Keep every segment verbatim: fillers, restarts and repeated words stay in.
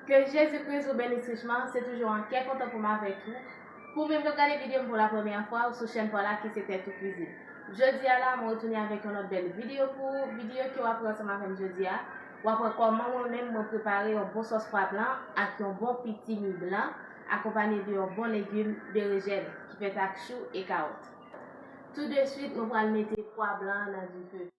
Ke Jezi Kris ou beni richman, se toujou yon kè kontan pou m avèk ou. Pou menm k ap gade videyo m pou la premyè fwa, ou sou chèn pa w la ki se Tèt ou Kwizin. Jodi a la, mwen retounen avèk yon lòt bèl videyo pou ou. Videyo ke w ap wè ansanm avè m jodi a, w ap wè kòman mwen menm mwen prepare yon bon sòs pwa blan ak yon bon piti mi blan, akonpanye de yon bon legim berejèn ki fèt ak chou e kawòt. Tou de swit, mwen pral mete pwa blan an nan dife.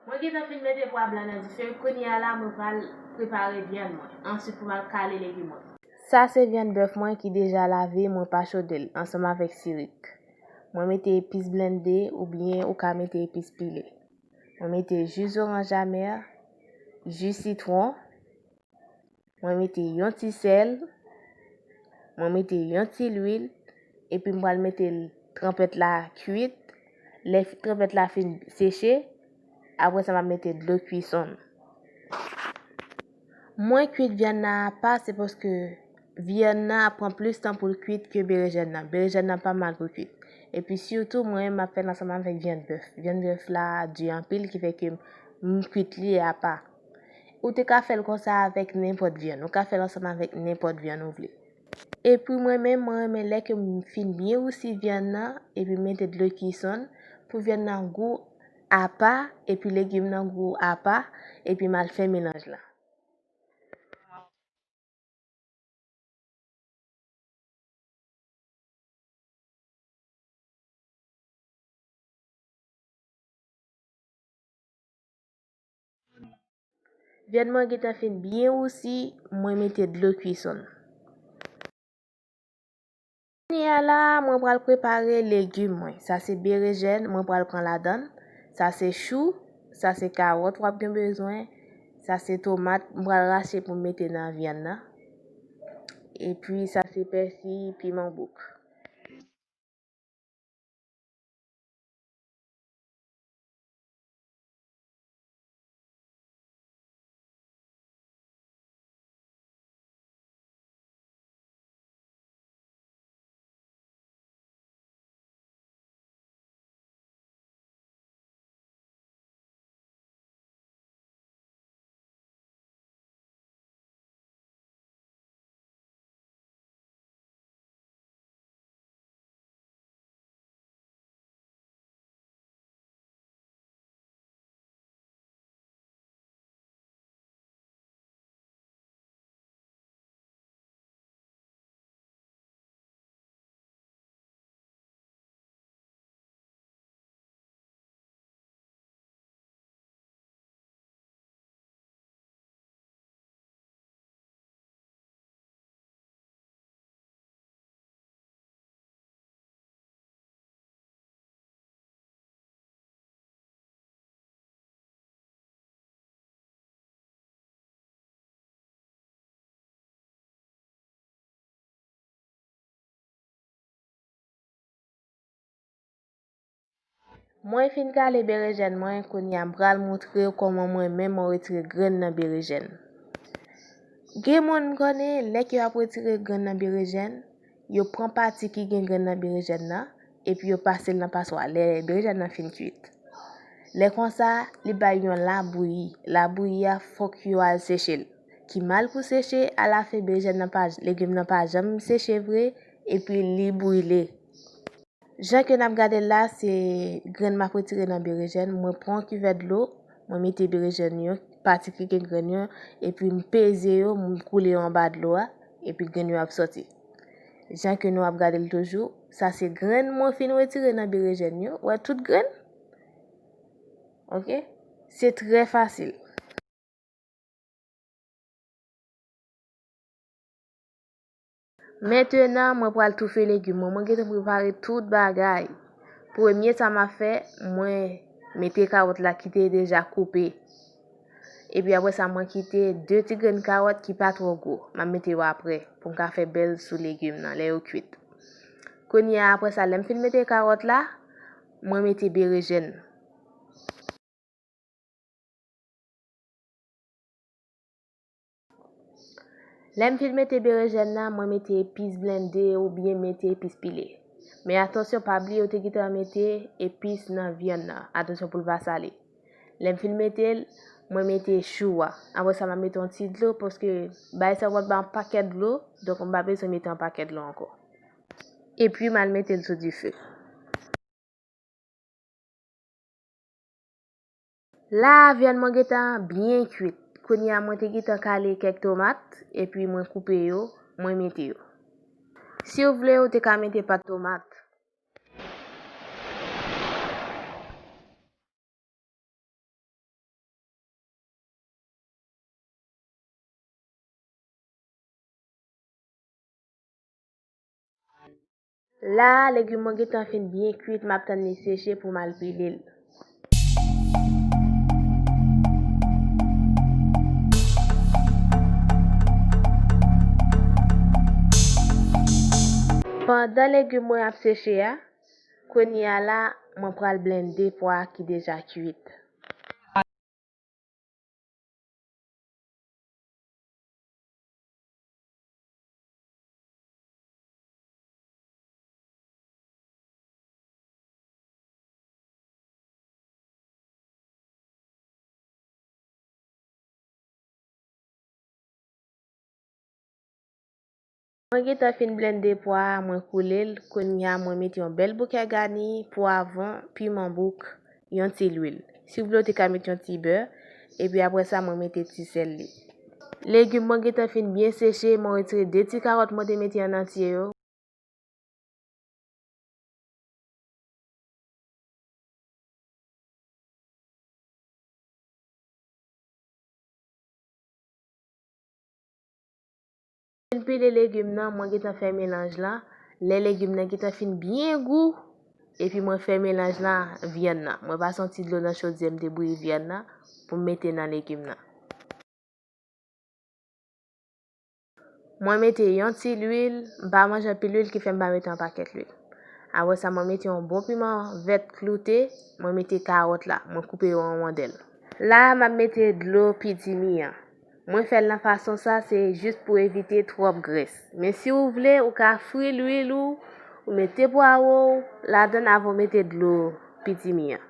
Mwen gentan fin mete pwa blan nan dife, kounye a la mwen pral prepare vyann mwen. Answit pou m al kale legim mwen. Sa se vyann bèf mwen ki deja lave, mwen pa chode l ansanm avèk sirik. Mwen mete epis blende oubyen ou ka mete epis pile. Mwen mete ji zoranj amè, ji sitwon, mwen mete yon ti sèl, mwen mete yon ti lwil, epi m pral mete l tranpèt la kwit. Lè tranpèt la fin seche, apre sa m ap mete dlo kwison. Mwen kwit vyann nan apa, se paske vyann nan ap pran plis tan pou l kwit ke berejèn nan. Berejèn nan pa mal pou kwit. Epi sitou, mwen menm m ap fè l ansanm avèk vyann bèf. Vyann bèf la di anpil, ki fè ke m kwit li apa. Ou te ka fè l konsa avèk nenpòt vyann. Ou ka fè l ansanm avèk nenpòt vyann ou vle. Epi mwen menm, mwen renmen lè ke m fin byen wousi vyann nan, epi m mete dlo kwison pou vyann nan gou apa, epi legim nan gou apa, epi m al fè melanj la. Vyann mwen gentan fin byen wousi, mwen mete dlo kwison. Kounye a la, mwen pral prepare legim mwen. Sa se berejèn, mwen pral pran ladan l. Sa se chou, sa se kawòt w ap gen bezwen. Sa se tomat, mwen pral rache pou m mete nan vyann nan. Epi sa se pèsi, piman bouk. Mwen fin kale berejèn mwen, kounye a m pral montre w kòman mwen menm mwen retire grenn nan berejèn. Gen moun m konnen, lè ke y ap retire grenn nan berejèn, yo pran pati ki gen grenn nan berejèn nan, epi yo pase l nan paswa lè berejèn nan fin kwit. Lè konsa, li bay yon labouyi. Labouyi a, fòk yo al seche l. Ki mal pou seche, alafen berejèn nan pa, legim nan pa janm seche vre, epi li brile. Jan ke n ap gade l la, se grenn m ap retire nan berejèn. Mwen pran yon kivè dlo, mwen mete berejèn yo, pati ki gen grenn yo, epi m peze yo, m koule yo anba dlo a, epi grenn yo ap sòti. Jan ke nou ap gade l toujou, sa se grenn mwen fin retire nan berejèn yo. Wè tout grenn? Oke? Se trè fasil. Mentenan, mwen pral toufe legim mwen. Mwen gentan prepare tout bagay. Premye sa m ap fè, mwen mete kawòt la ki te deja koupe. Epi apre sa, mwen kite de ti grenn kawòt ki pa twò gwo. M ap mete yo apre pou m ka fè bèl sou legim nan lè yo kwit. Kounye a, apre sa, lè m fin mete kawòt la, mwen mete berejèn. Lè m fin mete berejèn nan, mwen mete epis blende oubyen mete epis pile. Men atansyon, pa bliye ou te gentan mete epis nan vyann nan. Atansyon pou l pa sale. Lè m fin mete l, mwen mete chou a. Apre sa, m ap mete yon ti dlo, paske bagay sa yo pral ba yon pakèt dlo, donk m pa bezwen mete yon pakèt dlo ankò. Epi, m al mete l sou dife. La, vyann mwen gentan byen kwit. Kounye a, mwen te gentan kale kèk tomat, epi mwen koupe yo, mwen mete yo. Si w vle, ou te ka mete pat tomat. La, legim mwen gentan fin byen kwit, m ap tann li seche pou m al pile l. Pandan legim mwen ap seche a, kounye a la, mwen pral blende pwa ki deja kwit. Mwen gentan fin blende pwa a, mwen koule l. Kounye a, mwen mete yon bèl boukè gani, pwavwon, piman bouk, yon ti lwil. Si w vle, ou te ka mete yon ti bè. Epi apre sa, mwen mete ti sèl li. Legim mwen gentan fin byen seche, mwen retire de ti kawòt mwen te mete an antye yo. Fin pile legim nan, mwen gentan fè melanj lan. Lè legim nan gentan fin byen gou, epi mwen fè melanj lan vyann nan. Mwen pase yon ti dlo nan chodyè m te bouyi vyann nan pou m mete nan legim nan. Mwen mete yon ti lwil, m pa manje anpil lwil ki fè m pa mete yon pakèt lwil. Apre sa, mwen mete yon bon piman vèt kloute, mwen mete kawòt la, mwen koupe yo an wondèl. La a, m ap mete dlo pitimi an. Mwen fè l nan fason sa, se jis pou evite twòp grès. Men si w vle, ou ka fri lwil ou, ou mete pwawo w ladan l avan w mete dlo pitimi an.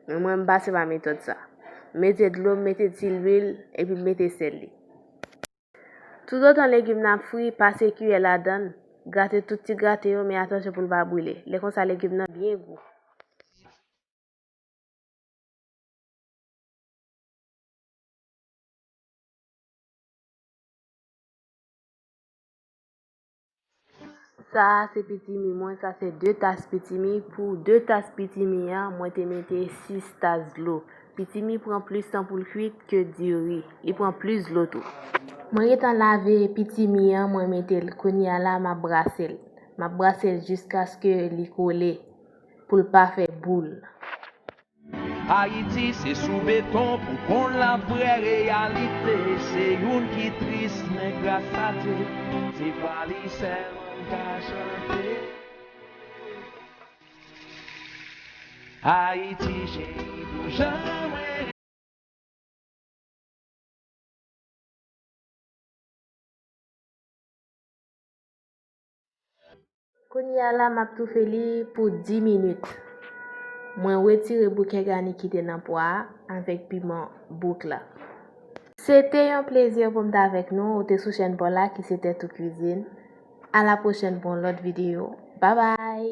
Men mwen, m pase pa metòd sa. M mete dlo, m mete ti lwil, epi m mete sèl li. Toutotan legim nan ap fri, pase kiyè ladan l, grate tout ti grate yo, men atansyon pou l pa brile. Lè konsa, legim nan byen gou. Sa a se pitimi mwen, sa se de tas pitimi. Pou de tas pitimi an, mwen te mete sis tas dlo. Pitimi pran plis tan pou l kwit ke diri. Li pran plis dlo tou. Mwen gentan lave pitimi an, mwen mete l. Kounye a la, m ap brase l. M ap brase l jiskaske li kole, pou l pa fè boul. Ayiti se sou beton pou konn la vrè reyalite. Se youn ki tris, men gras a Dye, se pa li sèlman m ka chante. Ayiti cheri, pou jan mwen Kounye a la, m ap toufe li pou dis minit. Mwen retire boukè gani ki te nan pwa a avèk piman bouk la. Se te yon plezi pou m t avèk nou. Ou te sou chèn pa w la ki se Tèt ou Kwizin. A la pwochèn pou yon lòt videyo. Babay!